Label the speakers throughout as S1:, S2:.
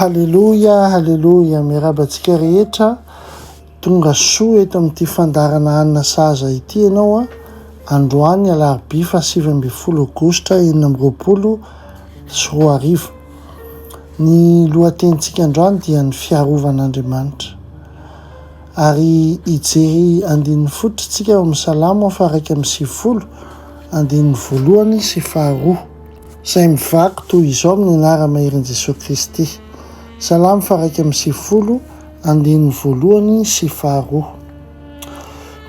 S1: Haleloia, haleloia, miarahaba antsika rehetra, tonga soa eto amin'ity fandaharana hanina sahaza ity ianao a, androany alarobia faha 19 aogositra 2026. Ny lohatenintsika androany dia ny fiarovan'Andriamanitra. Ary hijery andininy fototra isika ao amin'ny Salamo faha 91, andininy voalohany sy faharoa. Izay mivaky toy izao amin'ny anara-maherin'i Jesoa Kristy. Salamo faha 91, andininy voalohany sy faharoa.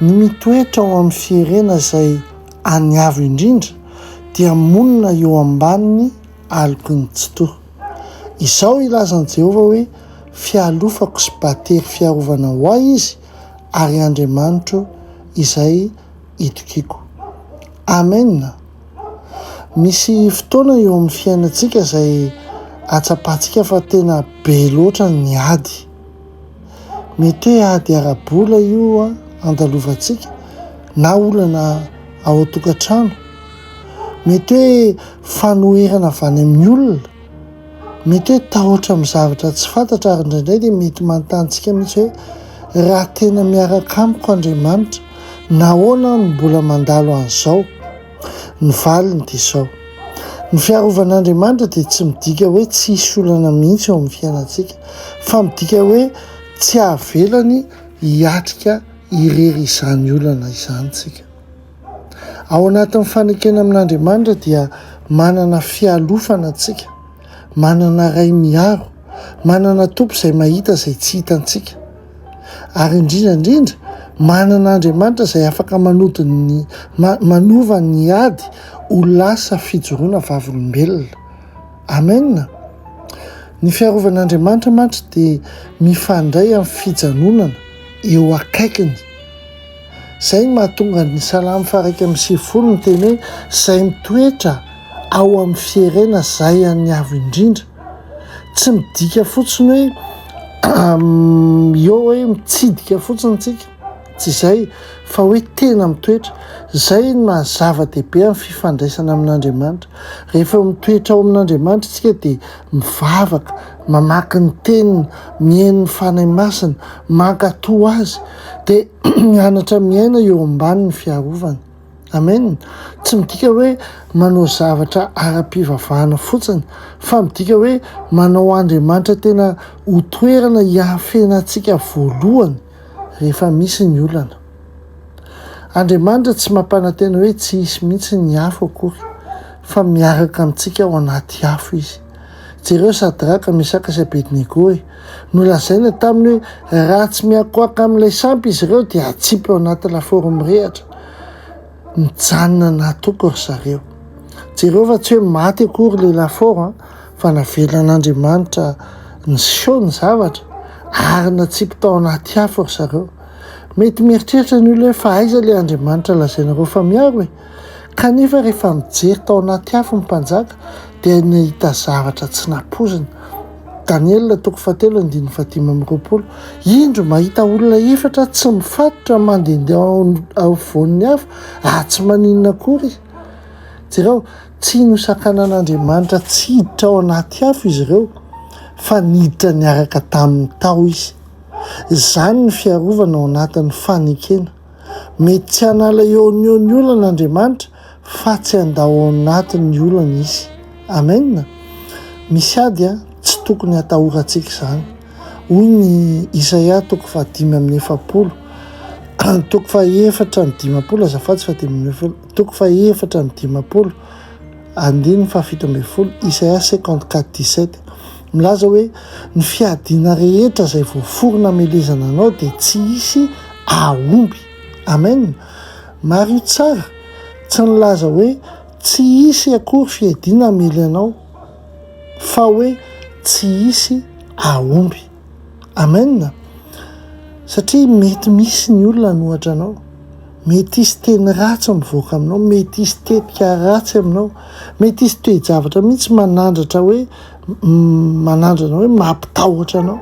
S1: Ny mitoetra ao amin'ny fierena izay any avo indrindra dia monina eo ambanin'ny aloky ny Tsitoha. Izao ilazan'i Jehovah hoe, Fialofako sy batery fiarovana ho ahy Izy, ary Andriamanitro izay itokiako. Amena! Misy fotoana eo amin'ny fiainantsika izay ahatsapantsika fa tena be loatra ny ady. Mety hoe ady ara-bola io andalovantsika na olana ao an-tokantrano. Mety hoe fanoherana avy any amin'ny olona. Mety hoe tahotra amin'ny zavatra tsy fantatra ary indraindray dia mety manontany antsika mihitsy hoe raha tena miaraka amiko Andriamanitra, nahoana aho no mbola mandalo an'izao? Ny valiny dia izao, ny fiarovan'Andriamanitra dia tsy midika hoe tsy hisy olana mihitsy eo amin'ny fiainantsika, fa midika hoe tsy havelany hiatrika irery izany olana izany isika. Ao anatin'ny fanekena amin'Andriamanitra dia manana fialofana antsika, manana Ray miaro, manana Tompo izay mahita izay tsy hitantsika, ary indrindra indrindra manana Andriamanitra izay afaka manody ny manova ny ady ho lasa fijoroana vavolombelona. Amen! Ny fiarovan'Andriamanitra mantsy dia mifandray amin'ny fijanonana eo akaikiny. Izay no mahatonga ny Salamo faha-91 miteny hoe, Izay mitoetra ao amin'ny fierena izay an'ny Avo Indrindra. Tsy midika fotsiny hoe eo hoe mitsidika fotsiny tsika, tsy izay, fa hoe tena mitoetra. Izay no maha zava-dehibe amin'ny fifandraisana amin'Andriamanitra. Rehefa mitoetra ao amin'Andriamanitra isika dia mivavaka, mamaky ny Teniny, mihaino ny Fanahy Masina, mankatò Azy, dia mianatra miaina eo ambanin'ny fiarovany. Amen. Tsy midika hoe manao zavatra ara-pivavahana fotsiny, fa midika hoe manao Andriamanitra tena ho toerana hiafenantsika voalohany rehefa misy ny olana. Andriamanitra tsy mampanantena hoe tsy hisy mihitsy ny afo akory, fa miaraka amintsika ao anaty afo Izy. Jereo Sadraka, Mesaka sy Abednego e! Nolazaina taminy hoe raha tsy miankohoka amin'ilay sampy izy ireo dia hatsipy ao anaty lafaoro mirehitra. Nijanona nahatoky ry zareo. Jereo fa tsy hoe maty akory ilay lafaoro an, fa navelan'Andriamanitra niseho ny zavatra ary natsipy tao anaty afo ry zareo. Mety mieritreritra ny olona hoe fa aiza ilay Andriamanitra lazainareo fa miaro e? Kanefa rehefa nijery tao anaty afo ny mpanjaka dia nahita zavatra tsy nampoizina. Daniela toko fahatelo andininy fahadimy amby 20. Indro mahita olona efatra tsy mifatotra mandehandeha ao afovoan'ny afo ary tsy maninona akory izy. Jereo, tsy nosakanan'Andriamanitra tsy hiditra ao anaty afo izy ireo fa niditra niaraka taminy tao izy. Izany ny fiarovana ao anatin'ny fanekena. Mety tsy hanala eo no eo ny olana Andriamanitra fa tsy handao ao anatin'ny olana Izy. Amen! Misy ady an, tsy tokony hatahorantsika izany. Hoy ny Isaia toko faha-45, toko faha-54 azafady fa 45, toko faha-54, andininy faha-17, Isaia 54 17, milaza hoe ny fiadiana rehetra izay voaforona hamelezana anao dia tsy hisy hahomby. Amen! Mariho tsara, tsy nilaza hoe tsy hisy akory fiadiana hamely anao, fa hoe tsy hisy hahomby. Amen! Satria mety misy ny olona hanohatra anao, mety hisy teny ratsy mivoaka aminao, mety hisy tetika ratsy aminao, mety hisy toe-javatra mihitsy manandratra hoe manandrana hoe mampitahotra anao.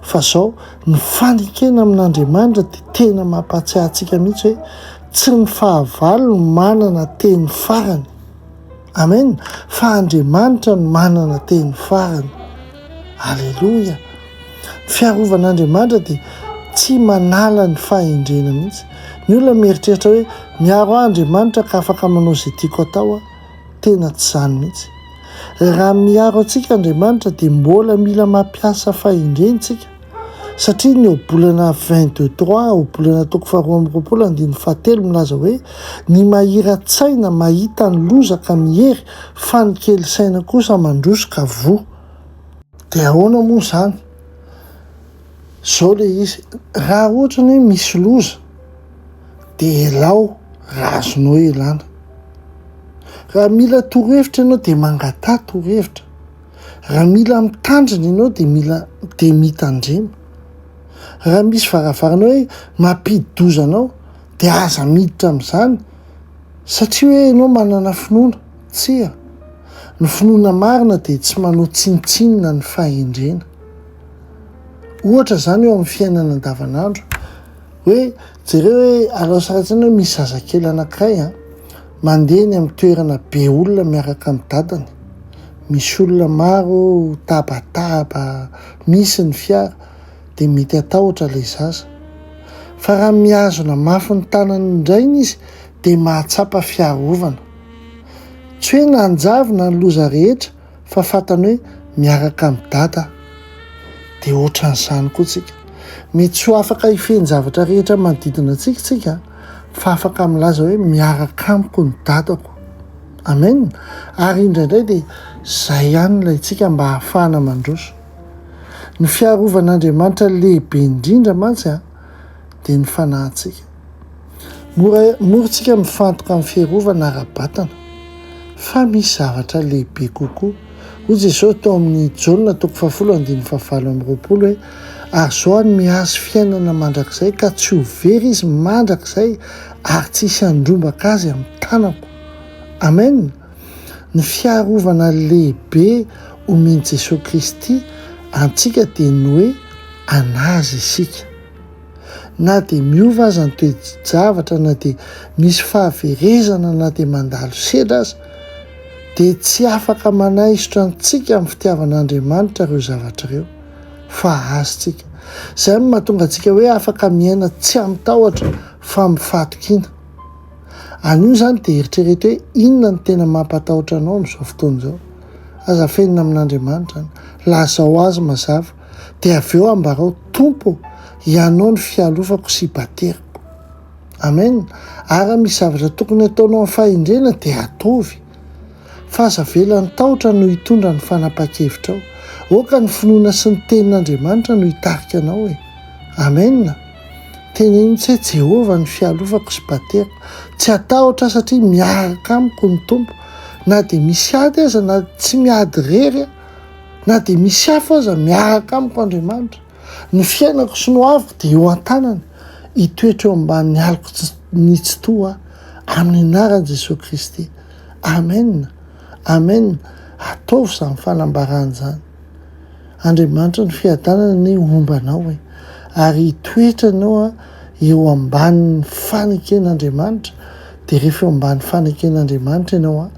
S1: Fa zao, ny fanekena amin'Andriamanitra dia tena mampahatsiahy antsika mihitsy hoe tsy ny fahavalo no manana teny farany. Amen! Fa Andriamanitra no manana teny farany. Aleloia! Ny fiarovan'Andriamanitra dia tsy manala ny fahendrena mihitsy. Ny olona mieritreritra hoe miaro ahy Andriamanitra ka afaka manao izay tiako atao aho. Tena tsy izany mihitsy. Raha miaro antsika Andriamanitra dia mbola mila mampiasa fahendrena isika. Satria ny ohabolana 22 trois, ohabolana toko faharoa amby roapolo andininy fahatelo milaza hoe ny mahira-tsaina mahita ny loza ka miery fa ny kely saina kosa mandroso ka voa. Dia ahoana moa izany? Izao ilay izy, raha ohatra ny hoe misy loza dia elao raha azonao elana. Raha mila torohevitra ianao dia mangataha torohevitra. Raha mila mitandrina ianao dia mila dia mitandrema. Raha misy varavarana hoe mampidi-doza anao dia aza miditra amin'izany satria hoe ianao manana finoana. Tsia. Ny finoana marina dia tsy manao tsinontsinona ny fahendrena. Ohatra izany eo amin'ny fiainana andavanandro hoe jereo hoe alao sary an-tsaina hoe misy zazakely anankiray an, mandeha eny amin'ny toerana be olona miaraka amin'ny dadany. Misy olona maro tabataba, misy ny fiara dia mety hatahotra ilay zaza. Fa raha mihazona mafy ny tanany indrainy izy dia mahatsapa fiarovana. Tsy hoe nanjavona ny loza rehetra fa fantany hoe miaraka amin'i Dada aho. Dia ohatran'izany koa tsika. Mety tsy ho afaka hifehy ny zavatra rehetra manodidina antsika tsika fa afaka milaza hoe miaraka amiko ny dadako. Amen. Ary indraindray dia izay ihany ilaintsika mba hahafahana mandroso. Ny fiarovan'Andriamanitra lehibe indrindra mantsy dia ny fanahintsika. Mora mora tsika mifantoka amin'ny fiarovana ara-batana, fa misy zavatra lehibe kokoa. Hoy Jesosy tao amin'ny Jaona toko fahafolo andininy fahavalo amby roapolo hoe, Ary izao hanome azy fiainana mandrakizay ka tsy ho very izy mandrakizay ary tsy hisy handrombaka azy amin'ny tanako. Amen! Ny fiarovana lehibe omen'i Jesosy Kristy antsika dia ny hoe an'Azy isika. Na dia miova aza ny toe-javatra, na dia misy fahaverezana, na dia mandalo sedra aza, dia tsy afaka manaisotra antsika amin'ny fitiavan'Andriamanitra ireo zavatra ireo, fa azontsika. Izay no mahatonga antsika hoe afaka miaina tsy amin-tahotra fa amin'ny fahatokiana. Anio izany dia eritrereto hoe inona no tena mampatahotra anao amin'izao fotoana izao. Aza afenina amin'Andriamanitra izany. Lazao Azy mazava. Dia avy eo ambarao, Tompo ô, Ianao no fialofako sy bateriko. Amen. Ary raha misy zavatra tokony hataonao amin'ny fahendrena dia ataovy. Fa aza avela ny tahotra no hitondra ny fanapahan-kevitrao. Aoka ny finoana sy ny tenin'Andriamanitra no hitarika anao e. Amen. Teneno mihitsy hoe Jehovah no fialofako sy bateriko. Tsy hatahotra aho satria miaraka amiko ny Tompo. Na dia misy ady aza na tsy miady irery aho. Na dia misy afo aza miaraka amiko Andriamanitra. Ny fiainako sy ny hoaviko dia eo an-tanany. Hitoetra eo ambanin'ny aloky ny Tsitoha aho. Amin'ny anaran'i Jesoa Kristy. Amen. Amen. Ataovy izany fanambarana izany. Andriamanitra ny fiadanana anie homba anao e. Ary hitoetra ianao eo ambanin'ny faneken'Andriamanitra. Dia rehefa eo ambany faneken'Andriamanitra ianao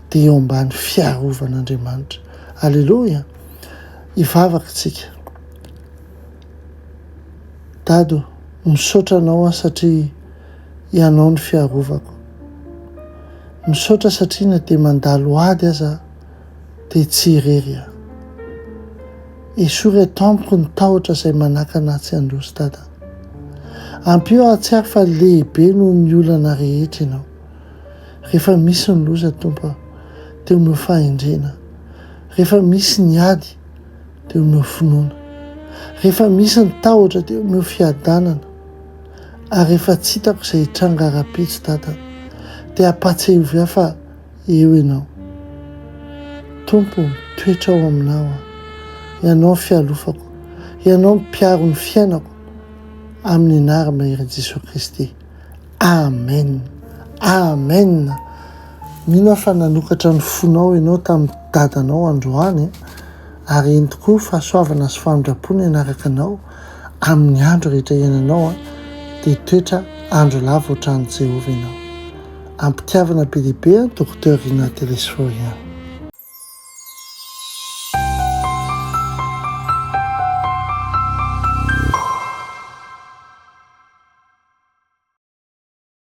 S1: dia eo ambany fiarovan'Andriamanitra. Aleloia! Hivavaka isika. Dada o, misaotra anao aho satria Ianao no fiarovako. Misaotra satria na dia mandalo ady aza aho dia tsy irery aho. Esory eto amiko ny tahotra izay manakana ahy tsy handroso Dada. Ampio aho hahatsiaro fa lehibe noho ny olana rehetra Ianao. Rehefa misy ny loza Tompo a, dia omeo fahendrena. Rehefa misy ny ady, dia omeo finoana. Rehefa misy ny tahotra, dia omeo fiadanana. Ary rehefa tsy hitako izay hitranga rahampitso Dada, dia ampahatsiahivo ahy fa eo Ianao. Tompo, mitoetra ao Aminao aho. Ianao no fialofako. Ianao no mpiaro ny fiainako. Amin'ny anara-maherin'i Jesoa Kristy. Amen! Amen! Mino aho fa nanokatra ny fonao ianao tamin'ny dadanao androany ary eny tokoa fahasoavana sy famindram-po ny hanaraka anao amin'ny andro rehetra iainanao dia hitoetra andro lava ohatran'i Jehovah ianao. Am-pitiavana be dia be an Docteur Rina Telesphorien.